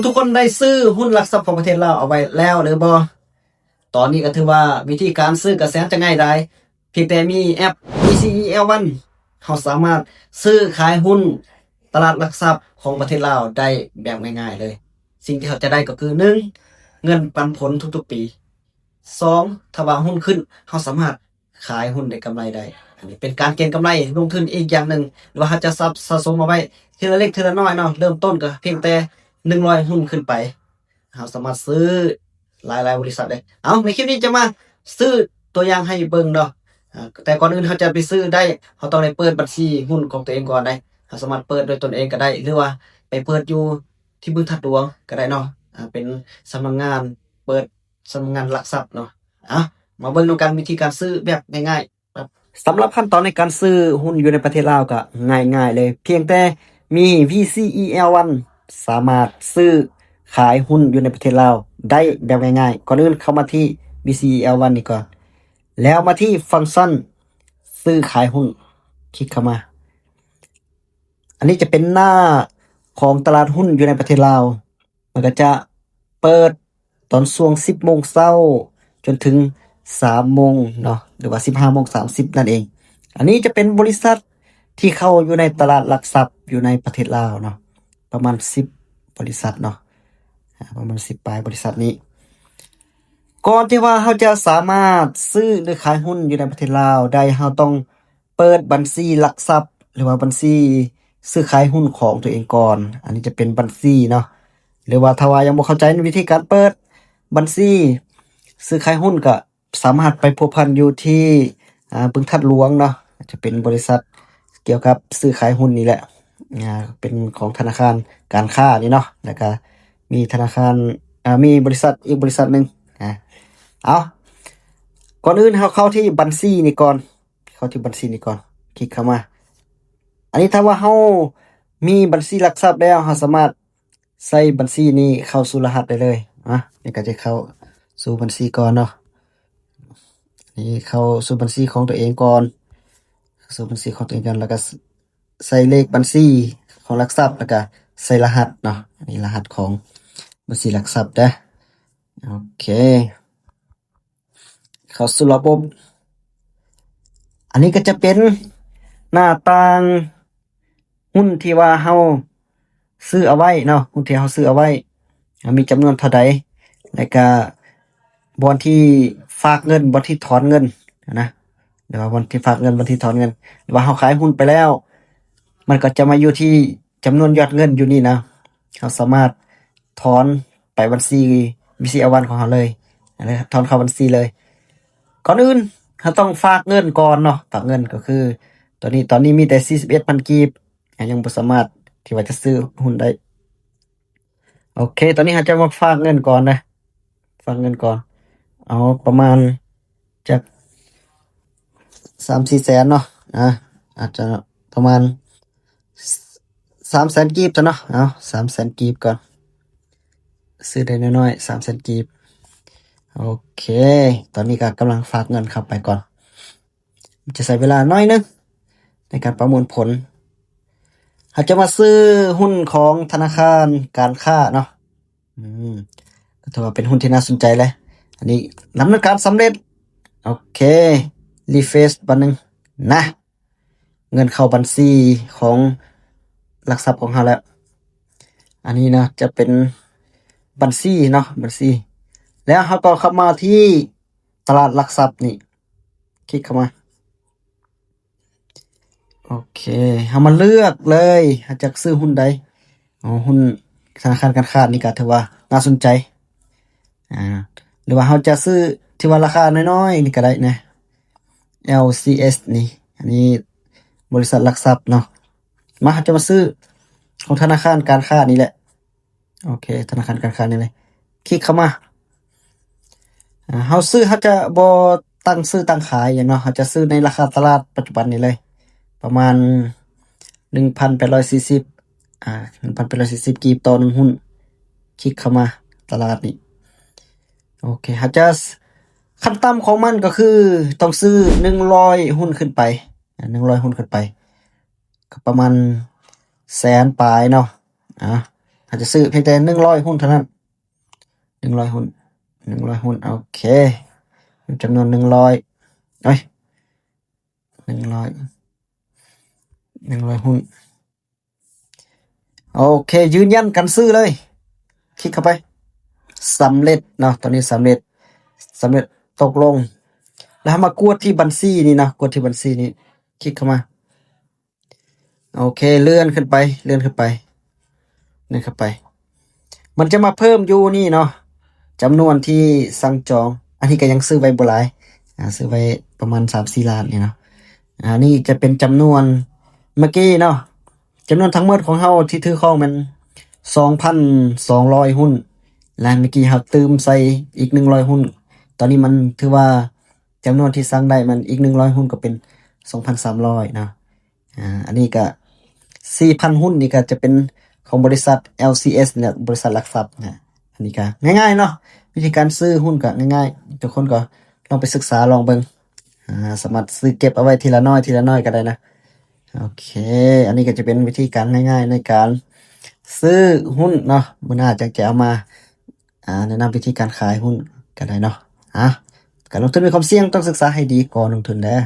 ທຸກໆຄົນໄດ້ຊື້ຫຸ້ນຫຼັກຊັບຂອງປະເທດລາວເອົາໄວ້ແລ້ວຫຼືບໍ່? ຕອນນີ້ກໍຖືວ່າວິທີການຊື້ກໍແສນຈະງ່າຍດາຍ, ພຽງແຕ່ມີແອັບ ບີຊີອີແອລວັນ ເຮົາສາມາດຊື້ຂາຍຫຸ້ນຕະຫຼາດຫຼັກຊັບຂອງປະເທດລາວໄດ້ແບບງ່າຍໆເລີຍ. ສິ່ງທີ່ເຮົາຈະໄດ້ກໍຄື ໜຶ່ງ ເງິນປັນຜົນທຸກໆປີ, ສອງ ຖ້າວ່າຫຸ້ນຂຶ້ນ ເຮົາສາມາດຂາຍຫຸ້ນໄດ້ກຳໄລໄດ້. ອັນນີ້ເປັນການເກັງກຳໄລລົງທຶນອີກຢ່າງໜຶ່ງ, ຫຼືວ່າເຮົາຈະສະ ສະສົມເອົາໄວ້ທີລະເລັກທີລະນ້ອຍເນາະ, ເລີ່ມຕົ້ນກໍພຽງແຕ່ໜຶ່ງຮ້ອຍຫຸ້ນຂຶ້ນໄປ, ເຮົາສາມາດຊື້ຫຼາຍໆບໍລິສັດເລີຍ. ເອົາ ໃນຄລິບນີ້ຈະມາຊື້ຕົວຢ່າງໃຫ້ເບິ່ງເນາະ, ອາ ແຕ່ກ່ອນອື່ນເຮົາຈະໄປຊື້ໄດ້ ເຮົາຕ້ອງໄດ້ເປີດບັນຊີຫຸ້ນຂອງຕົວເອງກ່ອນໄດ໋. ເຮົາສາມາດເປີດດ້ວຍຕົນເອງກໍໄດ້ ຫຼືວ່າໄປເປີດຢູ່ທີ່ບຶງທາດຫຼວງກໍໄດ້ເນາະ, ອາ ເປັນສຳນັກງານ ເປີດສຳນັກງານຫຼັກຊັບເນາະ. ເອົາ ມາເບິ່ງນຳກັນວິທີການຊື້ແບບງ່າຍໆ. ສຳລັບຂັ້ນຕອນໃນການຊື້ຫຸ້ນຢູ່ໃນປະເທດລາວກໍງ່າຍໆເລີຍ, ພຽງແຕ່ມີ ບີຊີອີແອລວັນ ສາມາດຊື້ຂາຍຫຸ້ນຢູ່ໃນປະເທດລາວໄດ້ແບບງ່າຍໆ. ກ່ອນອື່ນເຂົ້າມາທີ່ ບີຊີອີແອລວັນ ນີ້ກ່ອນ, ແລ້ວມາທີ່ຟັງຊັນຊື້ຂາຍຫຸ້ນ, ຄລິກເຂົ້າມາ. ອັນນີ້ຈະເປັນໜ້າຂອງຕະຫຼາດຫຸ້ນຢູ່ໃນປະເທດລາວ. ມັນກໍຈະເປີດຕອນຊ່ວງສິບໂມງເຊົ້າຈົນເຖິງສາມໂມງເນາະ ຫຼືວ່າສິບຫ້າໂມງສາມສິບນັ້ນເອງ. ອັນນີ້ຈະເປັນບໍລິສັດທີ່ເຂົ້າຢູ່ໃນຕະຫຼາດຫຼັກຊັບຢູ່ໃນປະເທດລາວເນາະ, ປະມານສິບບໍລິສັດເນາະ, ອາ ປະມານສິບປາຍບໍລິສັດນີ້. ກ່ອນທີ່ວ່າເຮົາຈະສາມາດຊື້ ຫຼື ຂາຍຫຸ້ນຢູ່ໃນປະເທດລາວໄດ້, ເຮົາຕ້ອງ ເປີດບັນຊີຫຼັກຊັບ ຫຼືວ່າບັນຊີຊື້ຂາຍຫຸ້ນຂອງຕົວເອງກ່ອນ. ອັນນີ້ຈະເປັນບັນຊີເນາະ ຫຼືວ່າຖ້າວ່າຍັງບໍ່ເຂົ້າໃຈໃນວິທີການເປີດບັນຊີຊື້ຂາຍຫຸ້ນ ກໍສາມາດໄປພົວພັນຢູ່ທີ່ ອາ ບຶງທາດຫຼວງເນາະ, ຈະເປັນບໍລິສັດກ່ຽວກັບຊື້ຂາຍຫຸ້ນນີ້ແຫຼະ, ອາ ເປັນຂອງທະນາຄານການຄ້ານີ້ເນາະ, ແລ້ວກໍມີທະນາຄານ ອາ ມີບໍລິສັດອີກບໍລິສັດໜຶ່ງ. ອາ ເອົາ ກ່ອນອື່ນເຮົາເຂົ້າທີ່ບັນຊີນີ້ກ່ອນ. ເຂົ້າທີ່ບັນຊີນີ້ກ່ອນ, ຄລິກເຂົ້າມາ. ອັນນີ້ຖ້າວ່າເຮົາມີບັນຊີຫຼັກຊັບແລ້ວ, ເຮົາສາມາດໃສ່ບັນຊີນີ້ເຂົ້າສູ່ລະຫັດໄດ້ເລີຍ. ອາ ນີ້ກໍຈະເຂົ້າສູ່ບັນຊີກ່ອນເນາະ, ນີ້ເຂົ້າສູ່ບັນຊີຂອງຕົວເອງກ່ອນ, ເຂົ້າສູ່ບັນຊີຂອງຕົວເອງກ່ອນ ແລ້ວກໍ ໃສ່ເລກບັນຊີຂອງຫຼັກຊັບ ແລ້ວກະໃສ່ລະຫັດເນາະ, ອັນນີ້ລະຫັດຂອງບັນຊີຫຼັກຊັບເດີ້. ໂອເຄ ເຂົ້າສູ່ລະບົບ. ອັນນີ້ກໍຈະເປັນໜ້າຕ່າງຫຸ້ນທີ່ວ່າເຮົາ ຊື້ເອົາໄວ້ເນາະ, ຫຸ້ນທີ່ເຮົາຊື້ເອົາໄວ້ ເຮົາມີຈຳນວນເທົ່າໃດ ແລ້ວກະບ່ອນທີ່ຝາກເງິນ, ບ່ອນທີ່ຖອນເງິນນະ, ຫຼືວ່າບ່ອນທີ່ຝາກເງິນ, ບ່ອນທີ່ຖອນເງິນ, ຫຼືວ່າເຮົາຂາຍຫຸ້ນໄປແລ້ວ ມັນກໍຈະມາຢູ່ທີ່ຈຳນວນຍອດເງິນຢູ່ນີ້ນະ. ເຮົາສາມາດຖອນໄປບັນຊີ ບີຊີແອລວັນ ຂອງເຮົາເລີຍ, ຖອນເຂົ້າບັນຊີເລີຍ. ກ່ອນອື່ນເຮົາຕ້ອງຝາກເງິນກ່ອນເນາະ, ຝາກເງິນກໍຄື ຕອນນີ້, ຕອນນີ້ມີແຕ່ສີ່ສິບເອັດພັນກີບ, ຍັງບໍ່ສາມາດທີ່ວ່າຈະຊື້ຫຸ້ນໄດ້. ໂອເຄ ຕອນນີ້ເຮົາຈະມາຝາກເງິນກ່ອນນະ, ຝາກເງິນກ່ອນ ເອົາປະມານຈັກສາມສີ່ແສນເນາະ, ອາ ອາດຈະປະມານສາມແສນກີບຊະເນາະ, ເອົາສາມແສນກີບກ່ອນ, ຊື້ໄດ້ນ້ອຍໆ ສາມແສນກີບ. ໂອເຄ ຕອນນີ້ກໍກຳລັງຝາກເງິນເຂົ້າໄປກ່ອນ. ຈະໃຊ້ເວລາໜ້ອຍໜຶ່ງໃນການປະມວນຜົນ. ເຮົາຈະມາຊື້ຫຸ້ນຂອງທະນາຄານການຄ້າເນາະ, ອືມ ກໍຖືວ່າເປັນຫຸ້ນທີ່ໜ້າສົນໃຈເລີຍ. ອັນນີ້ດຳເນີນການສຳເລັດ. ໂອເຄ ຣີເຟຣຊບາດໜຶ່ງນະ, ເງິນເຂົ້າບັນຊີຂອງຫຼັກຊັບຂອງເຮົາແລ້ວ. ອັນນີ້ນະ ຈະເປັນບັນຊີເນາະ, ບັນຊີ. ແລ້ວເຮົາກໍເຂົ້າມາທີ່ຕະຫຼາດຫຼັກຊັບນີ້, ຄລິກເຂົ້າມາ. ໂອເຄ ເຮົາມາເລືອກເລີຍ ເຮົາຈະຊື້ຫຸ້ນໃດ. ເອົາຫຸ້ນທະນາຄານການຄ້ານີ້ກໍຖືວ່າໜ້າສົນໃຈ, ອາ ຫຼືວ່າເຮົາຈະຊື້ທີ່ວ່າລາຄານ້ອຍໆນີ້ກໍໄດ້ນະ, ແອລຊີເອສ ນີ້, ອັນນີ້ບໍລິສັດຫຼັກຊັບເນາະ. ມາ ເຮົາຈະມາຊື້ຂອງທະນາຄານການຄ້ານີ້ແຫຼະ. ໂອເຄ ທະນາຄານການຄ້ານີ້ເລີຍ, ຄລິກເຂົ້າມາ. ອາ ເຮົາຊື້ ເຮົາຈະບໍ່ຕັ້ງຊື້ຕັ້ງຂາຍຫຍັງເນາະ, ເຮົາຈະຊື້ໃນລາຄາຕະຫຼາດປັດຈຸບັນນີ້ເລີຍ, ປະມານໜຶ່ງພັນແປດຮ້ອຍສີ່ສິບ, ອາ ໜຶ່ງພັນແປດຮ້ອຍສີ່ສິບກີບຕໍ່ໜຶ່ງຫຸ້ນ. ຄລິກເຂົ້າມາຕະຫຼາດນີ້. ໂອເຄ ເຮົາຈະ ຂັ້ນຕ່ຳຂອງມັນກໍຄືຕ້ອງຊື້ໜຶ່ງຮ້ອຍຫຸ້ນຂຶ້ນໄປ, ອາ ໜຶ່ງຮ້ອຍຫຸ້ນຂຶ້ນໄປ ກໍປະມານແສນປາຍເນາະ. ອາ ເຮົາຈະຊື້ພຽງແຕ່ໜຶ່ງຮ້ອຍຫຸ້ນເທົ່ານັ້ນ. ໜຶ່ງຮ້ອຍຫຸ້ນ ໜຶ່ງຮ້ອຍຫຸ້ນ ໂອເຄ ຈຳນວນໜຶ່ງຮ້ອຍ ເອີຍ ໜຶ່ງຮ້ອຍ ໜຶ່ງຮ້ອຍຫຸ້ນ. ໂອເຄ ຢືນຢັນການຊື້ເລີຍ. ຄລິກເຂົ້າໄປ. ສຳເລັດເນາະ, ຕອນນີ້ສຳເລັດ, ສຳເລັດ, ຕົກລົງ. ແລ້ວເຮົາມາກວດທີ່ບັນຊີນີ້ເນາະ, ກວດທີ່ບັນຊີນີ້, ຄລິກເຂົ້າມາ. ໂອເຄ ເລື່ອນຂຶ້ນໄປ, ເລື່ອນຂຶ້ນໄປ, ເລື່ອນຂຶ້ນໄປ. ມັນຈະມາເພີ່ມຢູ່ນີ້ເນາະ, ຈຳນວນທີ່ສັ່ງຈອງ. ອັນນີ້ກໍຍັງຊື້ໄວ້ບໍ່ຫຼາຍ, ອາ, ຊື້ໄວ້ປະມານສາມສີ່ລ້ານນີ້ເນາະ. ອາ, ນີ້ຈະເປັນຈຳນວນເມື່ອກີ້ເນາະ, ຈຳນວນທັງໝົດຂອງເຮົາທີ່ຖືຄອງແມ່ນສອງພັນສອງຮ້ອຍຫຸ້ນ, ແລະ ເມື່ອກີ້ເຮົາຕື່ມໃສ່ອີກໜຶ່ງຮ້ອຍຫຸ້ນ. ຕອນນີ້ມັນຖືວ່າຈຳນວນທີ່ສັ່ງໄດ້ມັນອີກໜຶ່ງຮ້ອຍຫຸ້ນ ກໍເປັນສອງພັນສາມຮ້ອຍເນາະ. ອາ, ອັນນີ້ກໍສີ່ພັນຫຸ້ນນີ້ກໍຈະເປັນຂອງບໍລິສັດ ແອລຊີເອສ ນີ້ແຫຼະ, ບໍລິສັດຫຼັກຊັບນະ. ອັນນີ້ກໍງ່າຍໆເນາະ, ວິທີການຊື້ຫຸ້ນກໍງ່າຍໆ, ທຸກຄົນກໍລອງໄປສຶກສາລອງເບິ່ງ. ອາ, ສາມາດຊື້ເກັບເອົາໄວ້ທີລະໜ້ອຍ ທີລະໜ້ອຍກໍໄດ້ນະ. ໂອເຄ ອັນນີ້ກໍຈະເປັນວິທີການງ່າຍໆໃນການຊື້ຫຸ້ນເນາະ, ມື້ໜ້າຈັ່ງຈະເອົາມາ ອາ, ແນະນຳວິທີການຂາຍຫຸ້ນກໍໄດ້ເນາະ. ອາ, ການລົງທຶນມີຄວາມສ່ຽງ, ຕ້ອງສຶກສາໃຫ້ດີກ່ອນລົງທຶນເດີ.